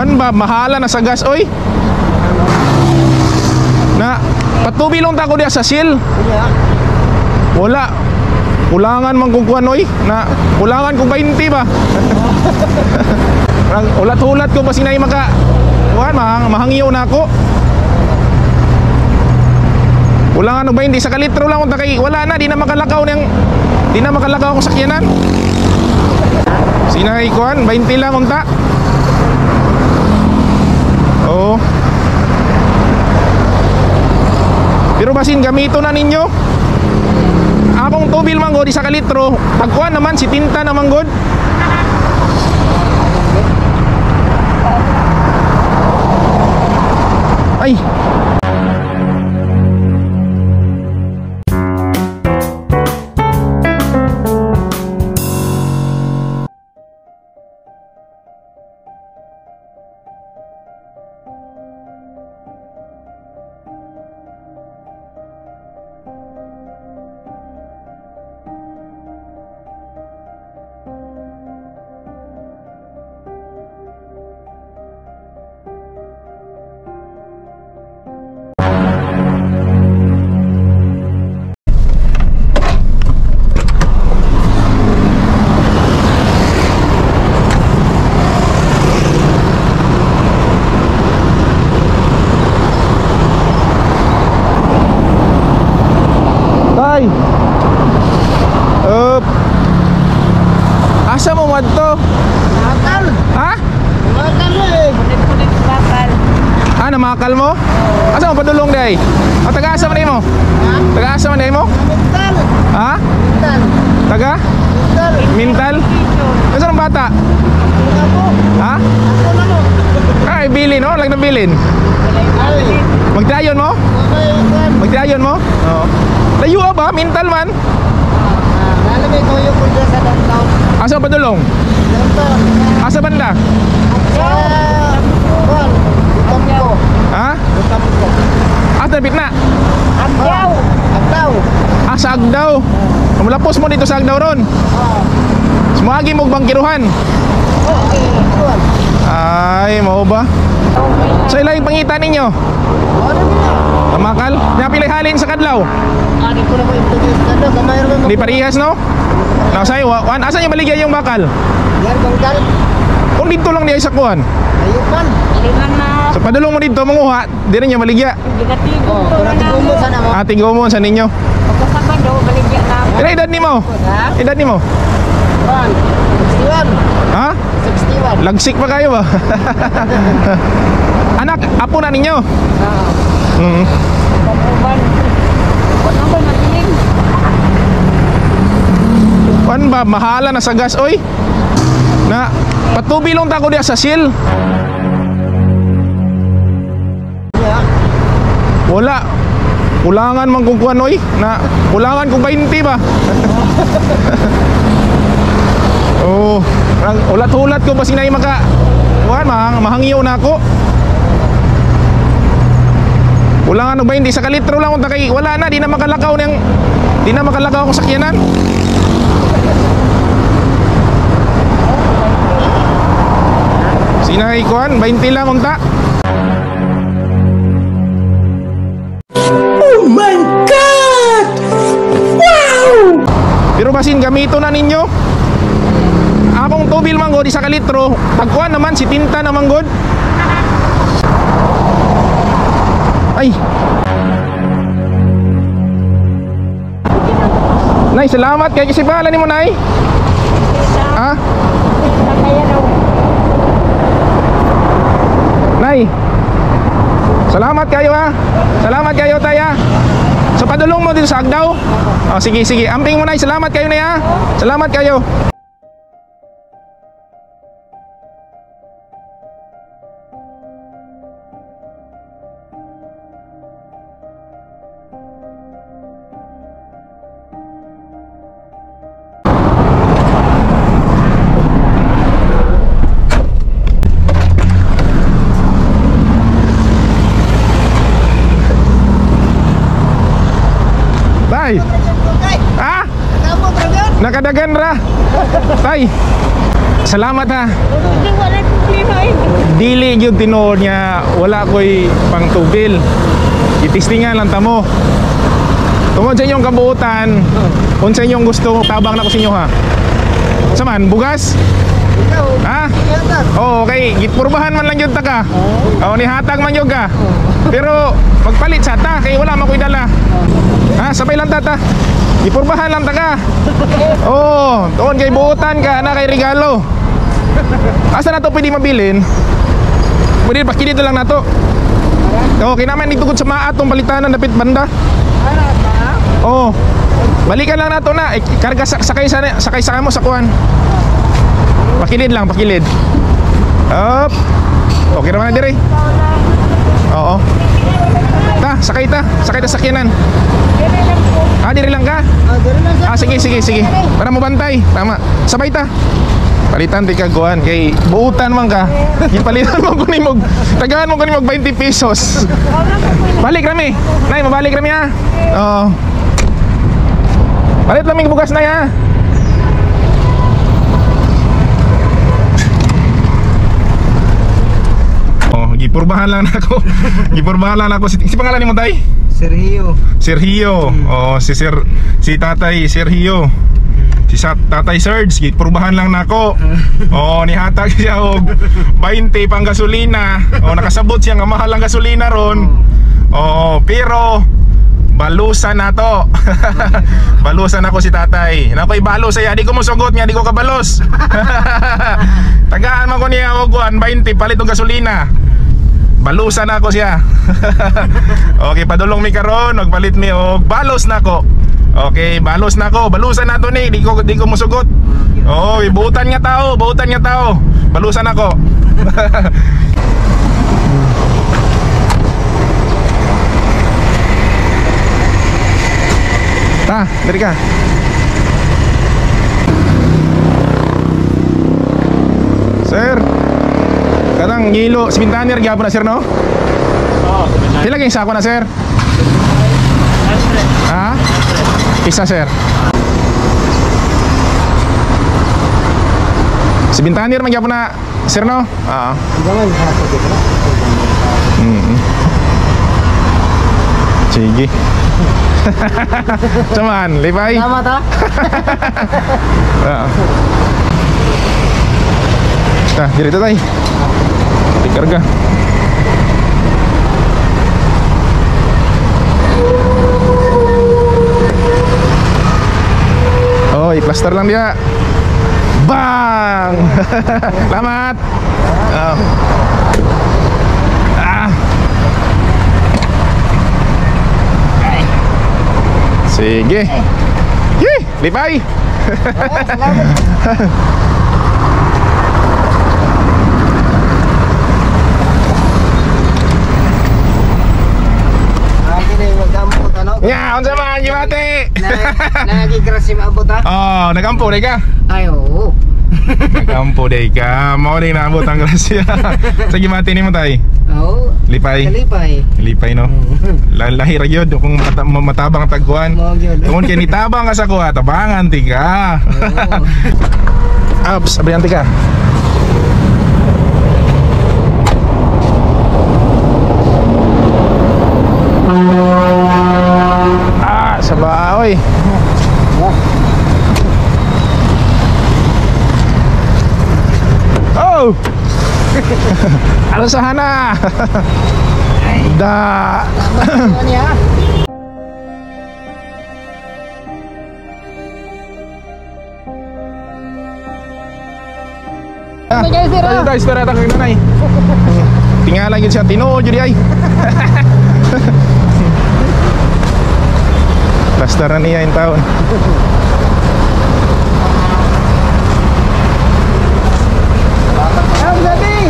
Kuan ba, mahala na sa gas oy. Na patubilong ta ko diya sa Shell. Wala. Kulangan man kung kuan oy. Na kulangan kung 20 ba. Ulat-ulat ko basin na maka kuan mahangyo na ako. Kulangan og 20 sa kalitro lang unta kay wala na, di na makalakaw niyang di na makalakaw akong sakyanan. Sinay kuan 20 lang unta. Oo. Pero basin gamito na ninyo. Akong tubil man gud isa ka litro, tagkuan naman si tinta naman gud. Ay. Tay. Up. Asa mo madto? Nakal. Ha? Nakal eh. Punit-punit bakal. Ah, namakal mo? Asa mo padulong day? O taga-asa man mo? Ha? Taga-asa man mo? Mental. Ha? Mental. Taga? Mental. Mintal? Asa ng bata? Ako. Ha? Ako na mo. Ay, bilin oh, lag na bilin. Ay. Magdayon mo? Okay, kwan. Magdayon mo? Oo. Layo ba? Mintal man. Nalamig ko yung kudya sa downtown. Asa mo padulong? Downtown. Asa banda? Sa kwan. Butamko. Ha? Butamko. Asa dapit na? Agyaw. Agdaw. Ah, sa Agdaw. Malapos mo dito sa Agdaw ron. Oo. Sumagi mo bangkiruhan. Okay. Kwan. Ay, mao ba? So ilang yung pangita ninyo? Ano nila? Tamakal? Napilay halin sa kadlaw? Ani ko na mo introduce ka daw. Gamay ra Hindi parehas, no? Nasay, wan, asan yung baligya yung bakal? Yan bangkal. Kung dito lang niya sa kuan. Ayupan. Liman na. So padulong mo dito manguha, di rin niya baligya. Ginatigo Oh, to na kunatigumo namo. sana mo. Ating gumon sa ninyo. Pagkasabado, baligya na. Ilan edad ni mo? Ha? Edad ni mo? Kwan. 61. Ha? 61. Lagsik pa kayo ba? Anak, apo na ninyo. Oo. Mm. Uban. Ano ba matiling? Kuan ba, mahala na sa gas oy. Na patubilong ta ko diya sa Shell. Wala. Kulangan man kung kuan oy. Na kulangan kung 20 ba. Oh, ulat-ulat ko basin na maka kuan mahangyo na ako. Kulangan og 20 sa kalitro lang unta kay wala na, di na makalakaw niyang di na makalakaw akong sakyanan. Sinay kuan 20 lang unta. Oh my God! Wow! Pero basin gamito na ninyo. Akong tubil man gud isa ka litro, tagkuan naman si tinta naman gud. Ay. Nay, salamat kay kasi pangalan nimo, Nay. Ha? Nay. Salamat kayo ha. Salamat kayo taya. So padulong mo dito sa Agdaw. Oh, sige sige. Amping mo, Nay. Salamat kayo, Nay ha. Salamat kayo. Tay. Ah? Nakadagan ra. Tay. Salamat ha. Wala problema eh. Dili gyud tinuod nga wala ko'y pangtubil. Itistingan lang ta mo. Tungod sa inyong kabuutan, unsa inyong gusto tabang nako sa inyo ha? Sa man, bugas? Ikaw. Ha? Ihatag. Oo, okay. Gipurbahan man lang yun ta ka. Oo, nihatag man yun ka. Pero magpalit sa ta, kay wala man ko'y dala. Ha, sabay lang ta ta. Gipurbahan lang ta ka. Oo, tuon kay buutan ka, na kay regalo. Asa na to pwede mabilin? Pwede pakilito lang nato. Oo, okay naman dito sa maatong palitanan dapit banda. Oo. Balikan lang nato na. Eh, karga sa, sakay sa sakay sa kamo sa kuan. Pakilid lang, pakilid. Up. Okay naman na dire. Oo. Ta, sakay ta. Sakay ta sakyanan. Ah, dire lang ka? Ah, diri lang sir. Ah, sige, sige, sige. Para mo bantay. Tama. Sabay ta. Palitan ti ka kuan kay buutan man ka. Gipalitan mo kunin mo. Tagaan mo kunin mo 20 pesos. Balik rami. Nay, mabalik rami ha. Oo. Palit lamig bugas na ha. Oh, gipurbahan lang nako. Gipurbahan lang nako. Si pangalan nimo tay? Sergio. Sergio. Oh, si Sir si Tatay Sergio. Si Tatay Serge, gipurbahan lang nako. Oh, nihatag siya og 20 pang gasolina. Oh, nakasabot siya nga mahal ang gasolina ron. Oh, pero balusan na to. Balusan ako si tatay. Nakoy balo saya, di ko mosugot nga di ko kabalos. Tagaan man ko niya og 20 palit og gasolina. Balusan ako siya. Okay, padulong mi karon, magpalit mi og balos nako. Okay, balos nako. Balusan nato ni, di ko mosugot. Oo, buutan nga tao, buutan nga tao. Balusan ako. Ta, diri ka. Sir. Katang ngilo, si Bintaner gyapon na sir no? Oo. Pila kay sako na sir? Ha? Isa sir. Si Bintaner man gyapon na sir no? Oo. Sige. Saman, lipay. Tama ta? Oo. Ta, dito tay. Ikarga. Oh, i-plaster lang dia. Bang! Selamat. Oh. Ah. Sige. Yee, lipay. Ya, unsa man gibati? Nagigrasya maabot ha? Oh, nagampo day ka? Ay, oo. Nagampo day ka. Mao day naabot ang grasya. Sa gibati nimo tay? Oo. Lipay. Kalipay. Lipay no. Lahi ra gyud kung matabang ang tagkuan. Tungod kay nitabang ka sa kuha, tabangan ti ka. Ups, abrihan ti ka. Ah, sa baoy. Oh! Ano sa hana? Da. Ayo guys, tara ta kay nanay. Tingala gyud siya tinuod jud ay. Basta ra niya in taon.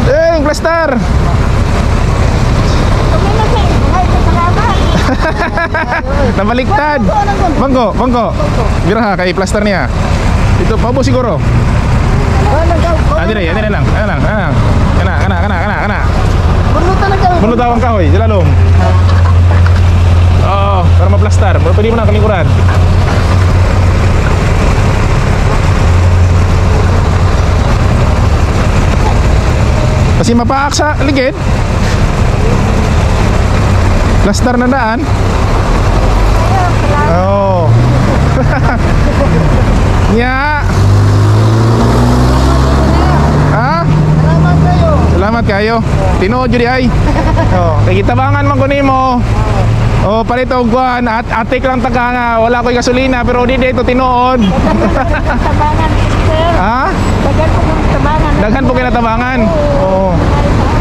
Eh, plaster. Nabaliktad. Bangko, bangko. Biraha kay plaster niya. Ito pabo siguro. Ah, dire, dire lang. Ano lang, ano lang. Kana, kana, kana, kana, kana. Bunutan ang kahoy, silalom. Oo, para maplastar. Pwede mo na kalikuran. Basi mapaak sa ligid. Plaster na daan. Oo. Oh. Nya. Ha? Salamat kayo. Salamat kayo. Tinuod jud ay. Oh, kay gitabangan man ko nimo. Oh, palito og kuan at atik lang taga nga wala ko'y gasolina pero di dito tinuod. Tabangan, sir. Ha? Daghan po kong tabangan. Daghan po kinatabangan. Oo.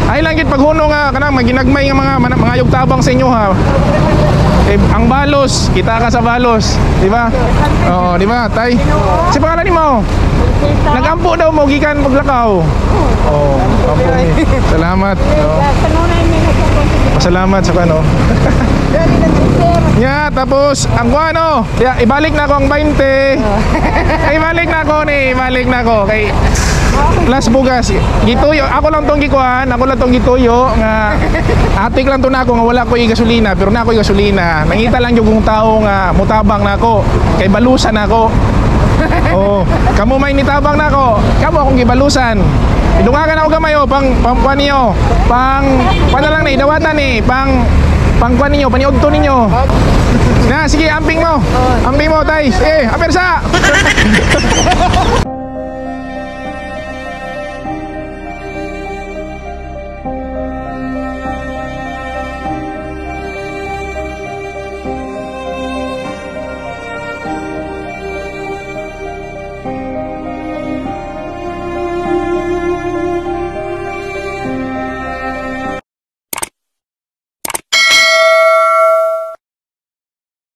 Ay lang gid paghuno nga kanang maginagmay nga mga mga yugtabang sa inyo ha. Eh, ang balos, kita ka sa balos, di ba? Oo, di ba, tay? Si pangalan nimo? Prinsesa. Nagampo daw mo gikan paglakaw. Oo, ampo ni. Salamat. Oo. Kanunay mi nagkakonsidera. Pasalamat sa kano. Dali na Sir, Ya, tapos ang kuano, ya ibalik na ako ang 20. Ay, ibalik na ako ni, ibalik na ako kay plus bugas. Gituyo, ako lang tong gikuan, ako lang tong gituyo nga atik lang to na ako nga wala ko gasolina, pero na ako gasolina. Nangita lang yung kong tao nga mutabang na ako kay balusan ako. Oh, kamo may nitabang na ako. Kamo akong gibalusan. Idungagan ako gamay oh, pang pang kuan niyo. Pang kuan na lang ni dawatan ni, pang pang kuan ninyo, paniudto ninyo. Na, sige, amping mo. Amping mo, tay. Sige, apersa.